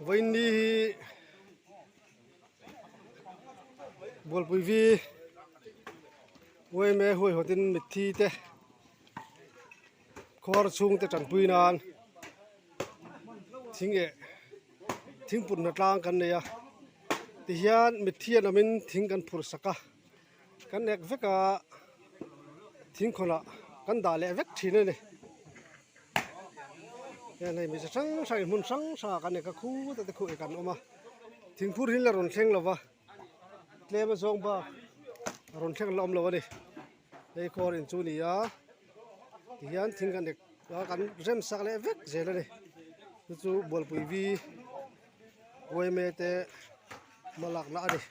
Vawiinni hi Bualpui vi UMA huaihawtin mitthi te khuar chhungte tanpui nan thing eh thingput hna tlang kan nei a tihian mitthi an awmin thing kan phurh sak a kan ek vek a thingkhawnah kan dah leh vek thin a ni heng hei mi chi hrang hrang in hmun hrang hrang ah kan ek a khut a te khu ek an awm a thingphur hi la rawn thleng lo va tlem a zawng bak a rawn thleng la awm lo a ni hei kawr in chu a ni a tihian thing kan ek a kan rem sak leh vek zel a ni chu chu bualpui vi yma te hma lakna a ni.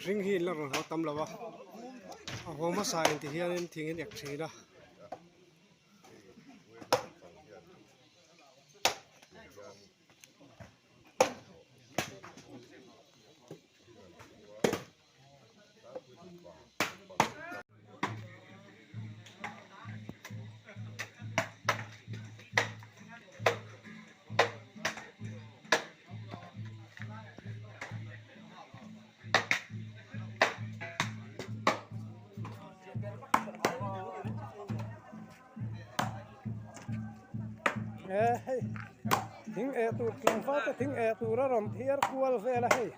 Mihring hi in la rawn haw tam lo a a haw hmasa in ti hianin thing in ek thin a. Hei thing eh tur tlangval te thing eh tur a rawn thiar kual vel a hei.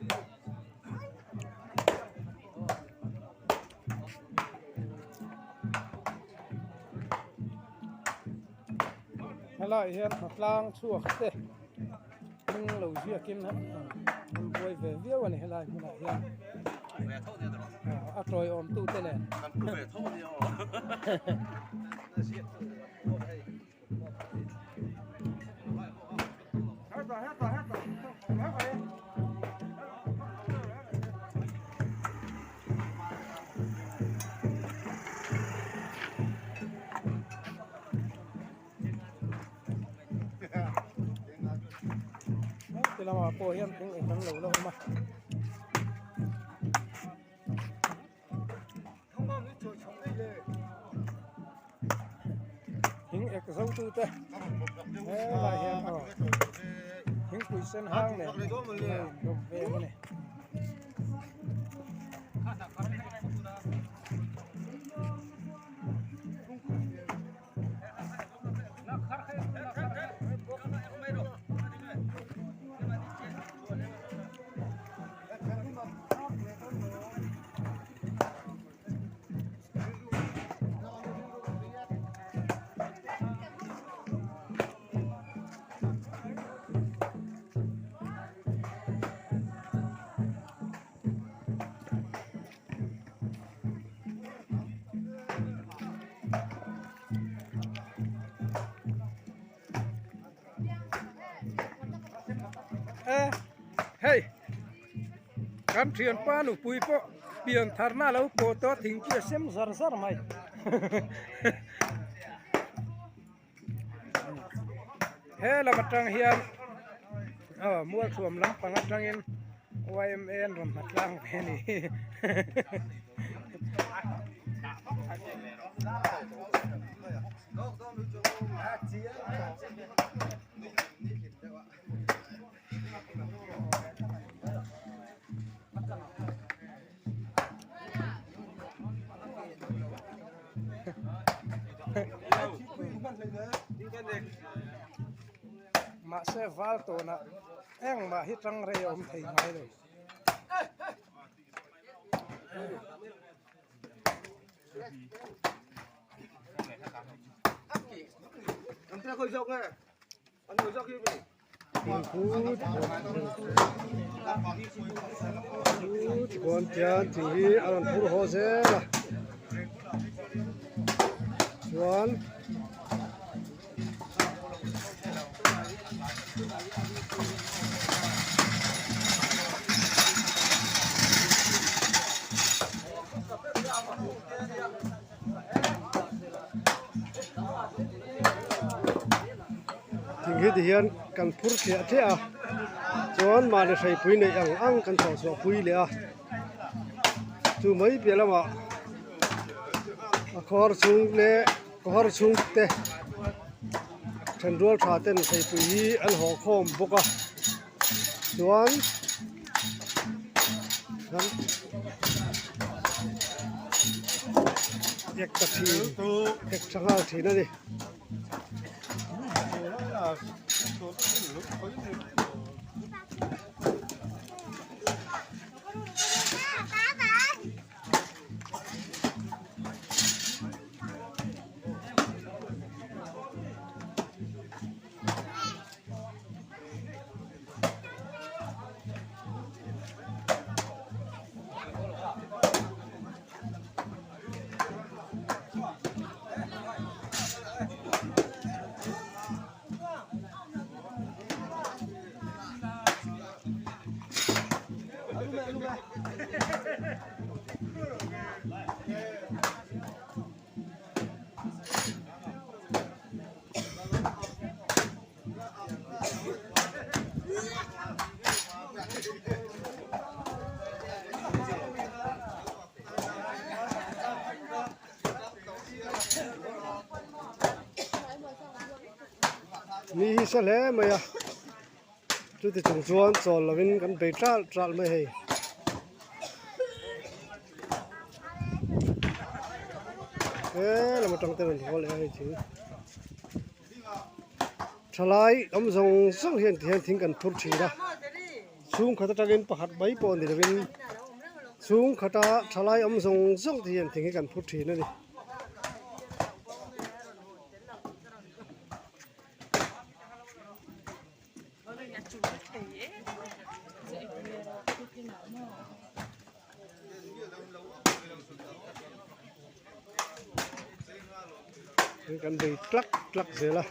Helaiah hian hnatlang chhuak te hming lo ziakin an buai ve viau a ni helai hmunah hian a tawiawm tute nen. Ti lamah pawh hian thing eng dang lo la awm a. Thing ek zo tu te helai hian aw thingpui sen hang nen a in dawm vel a ni. Hei kan thianpa nupui pawh pian tharna a lo pawh tawh a thingpui a sem zar zar mai he lam atang hian aw mualthuam lampang atangin yma an rawn hma tlang ve a ni. Mahse val tawnah engmah hi tang rei a awm thei ngai lo. Tikhuan tian thing hi a rawn phur haw zel a chuan. Thing hi tihian kan phur thliah thliah a chuan mahni hreipui neih ang ang kan chhoh chhuah pui leh a chu mai piah lamah a khawr chhung leh khawhar chhung te thenrual tha ten hreipui hi an haw khawm bawk a chuan ek ta thin ek tha nghal thin a ni. Ni hi sa hle mai a chuti chung chuan chawl lovin kan bei ṭalh ṭalh mai hei. He lam atang te rawn haw leh a hei chu. Thalai awm zawng zawng hian tihian thing kan phur thin a chhungkhat atangin pakhat mai pawh ni lovin chhungkhata thalai awm zawng zawng te hian thing hi kan phur thin a ni. Kan bei tlak tlak zel a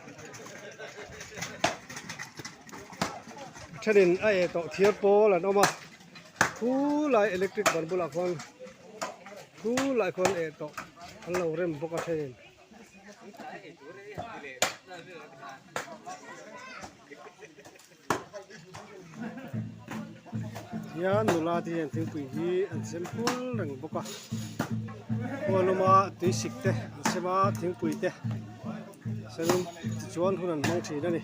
thenin a eh tawh thiar pawl an awm a khulai electric ban bulah khuan khulai khuan eh tawh an lo rem bawk a thenin. Hian nula te hian thingpui hi an sem ful reng bawk a khuan lama tui sik te an sem a thingpui te semin tichuan hun an hmang thin a ni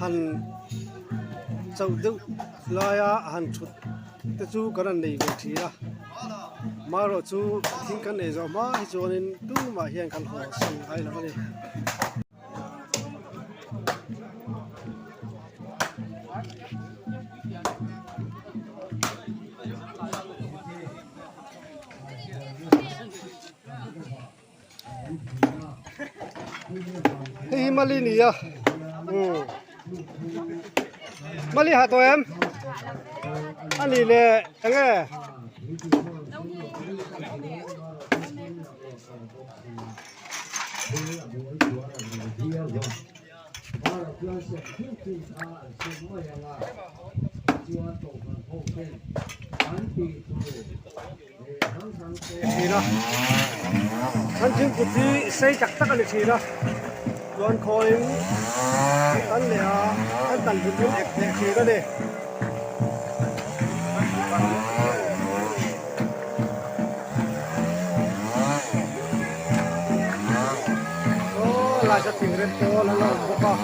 han chauh deuh laia han thut te chu kan han nei ve thin a marawh chu thing kan ei zawh hma hi chuanin tumah hian kan haw san ngai lo a ni. Hei hi mali ni a umm mali ha tawh em a nih leh eng nge. Thin a an thingput hi sei tak tak a ni thin a chuan khawiin an tan leh a an tan hlim hlim ek leh thin a ni. Aw lai kha thingrem pawl an lo awm bawk a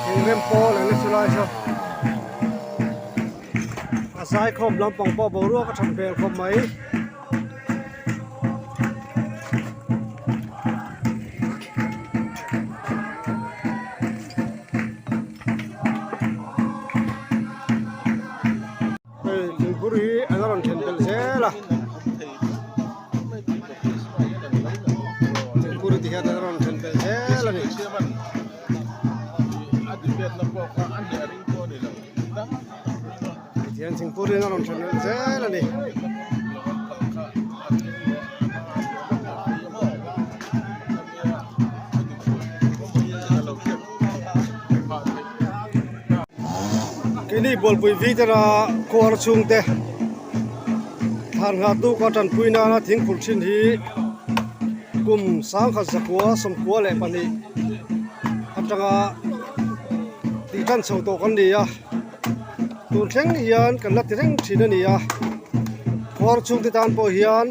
thingrem pawl an ni chu lai chu a zaikhawm lampang pawh boruak a that hmel khawp mai. Hei thingphur hi an rawn then belh zel a thingphur ti hian an rawn then belh zel a ni. Tihian thingphur hi an rawn then belh zel a ni. Keini Bualpui Viter a khuar chhungte Thlan nghah tuk a tanpui nana thing phurh thin hi kum 1992 atanga tih tan chho tawh kan ni a, tun thleng hian kan la ti reng thin a ni a, khuar chhungte tan pawh hian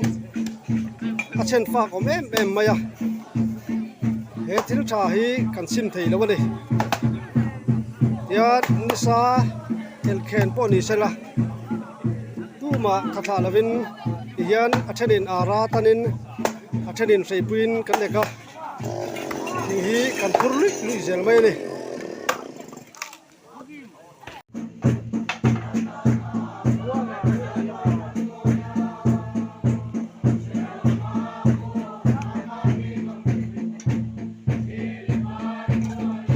a chhen fak awm em em mai a, he thil tha hi kan sim thei lo a ni. Tihian nisa elkhen pawh ni sela. Tumah ka thlah lovin tihian a thenin ara tanin a thenin hreipuiin kan ek a thing hi kan phur luih luih zel mai a ni.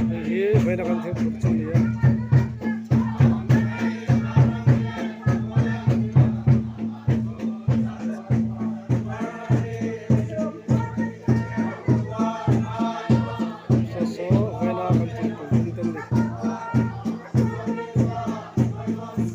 Hei hi vawiin a kan thing phurh chu a ni a.